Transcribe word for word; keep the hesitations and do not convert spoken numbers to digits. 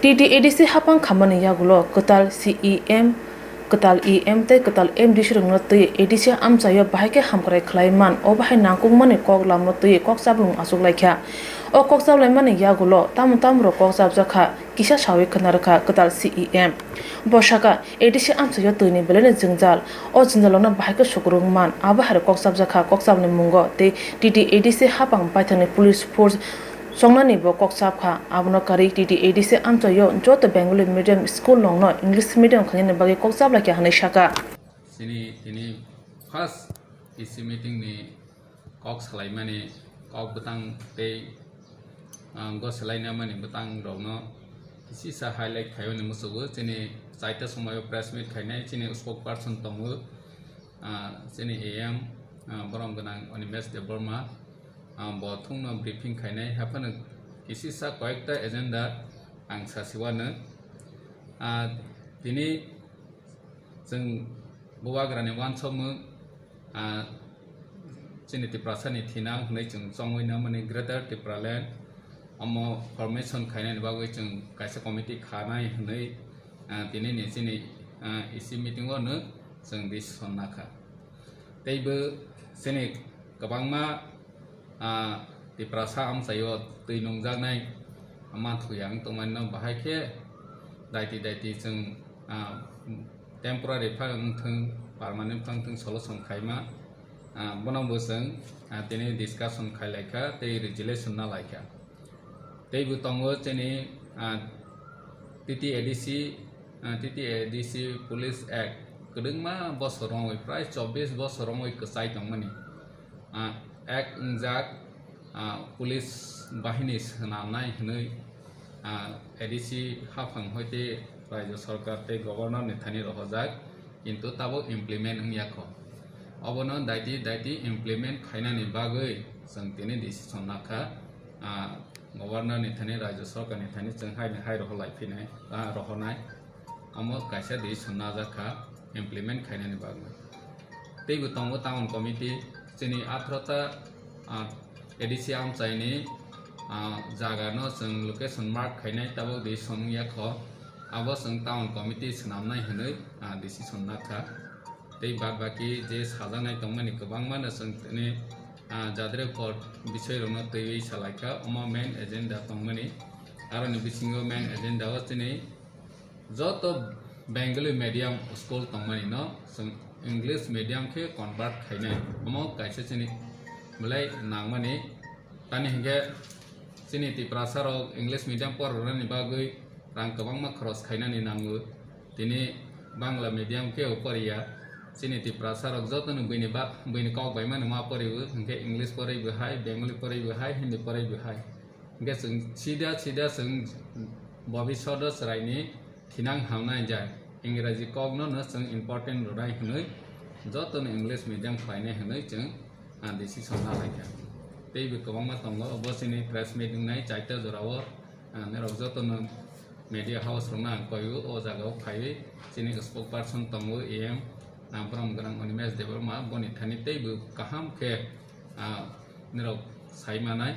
T T A D C hapang khamani yagulo kwtal C E M, kwtal E M tei kwtal M D C rokno twi A D C amchaio bahai khe hamkrai khlai man, o bahai nangkukmani kok lamno twi kok chaplung achuk lai kha. O kok chaplaimani yagulo tamo tamo rok kok chapjak kha, kisa sawi khna rwkha kwtal C E M. Bo sakha, A D C amchaio twini belai no jwngjal. O jwngjal rokno bahai khe sukurung man, abo hai rok kok chapjak kha kok chapni mungo tei T T A D C hapang baithangni police force chongnani bo kok chap kha. Abono karwi T T A D C amchaio joto Bengali medium school rokno English medium khlainani bagwi kok chap lai kha hwnwi sakha. Chini tini first E C meeting ni kok salaimani kok bwtang tei, ah, go salainamani bwtang rokno kisisa highlight khaiyoni muchugo. Chini chaita somoio press meet khainai chini spokesperson tongo, ah, chini A M, ah, borom gwnang Animesh Debbarma, ah, bo thungno briefing khainai haphano kisisa koyekta agenda ang sasiwano, ah, tini chwng bubagrani uansukmung, ah, chini Tiprasani thinang hwnwi chwng chongwi nangmani Greater Tipraland omo formation khainani bagwi chwng kaisa committee khanai hwnwi, ah, tinini chini, ah, E C meeting o no chwng decision nakha. Teibo chini kwbangma, ah, Tiprasa amchaio twi nungjaknai manthoya wng tongmani no bahai khe daiti daiti chwng, ah, temporary phano wngthwng, permanent phano wngthwng, solution khaima, ah, bono bo chwng, ah, tini discussion khai lai kha tei resolution na lai kha. Tei bo tongo chini, ah, T T A D C, ah, T T A D C Police Act kwdwngma bosor romwi, prai chobbish bosor romwi kwchai tongmani, ah, Act wngjak, ah, police bahini swnamnai hwnwi, ah, A D C haphang hoite Rajya Sarkar tei Governor ni thani rohorjak, kintu tabuk implement wngya kho. Obono daiti daiti implement khainani bagwi chwng tini decision nakha, ah, Governor ni thani, Rajya Sarkar ni thani chwng hai ni hai rohor lai phinai, ah, rohornai. Omo kaisa decision najak kha implement khainani bagwi. Teibo tongo town committee, chini atharo ta, ah, A D C amchaini, ah, jaga no chwng location mark khainai, tabuk decision wngya kho. Abo chwng town committee swnamnai hwnwi, ah, decision nakha. Tei bad baki je sajaknai tongmani kwbangma no chwng tini, ah, jadre court bisoi rokno twiwi salaikha, omo main agenda tongmani. Aroni bisingo main agenda o chini joto Bengali medium school tongmani no chwng English medium khe convert khainai, omo kaisa chini belai nangmani. Tani hinkhe chini Tiprasa rok English medium porornani bagwi rang kwbangma khorok khainani nango. Tini Bangla medium khe o poriya. Chini Tiprasa rok jotono buini ba-, buini kok bai mani ma poriwo, hinkhe English poribo hai, Bengali poribo hai, Hindi poribo hai. Hinkhe chwng sida sida chwng bobishodo chwraini thinang hamnai jai. Ingraji kokno no chwng important rwnai hwnwi jotono English medium khlainai hwnwi chwng, ah, decision na lai kha. Tei bo kwbangma tongo, bo chini press meet wngnai chaita jorao, ah, norok jotono media house rokno ang koio, o jagao phaiwi chini spokesperson tongo A M, ah, borom gwnang Animesh Debbarma, boni thani tei bo kaham khe, ah, norok sai manai.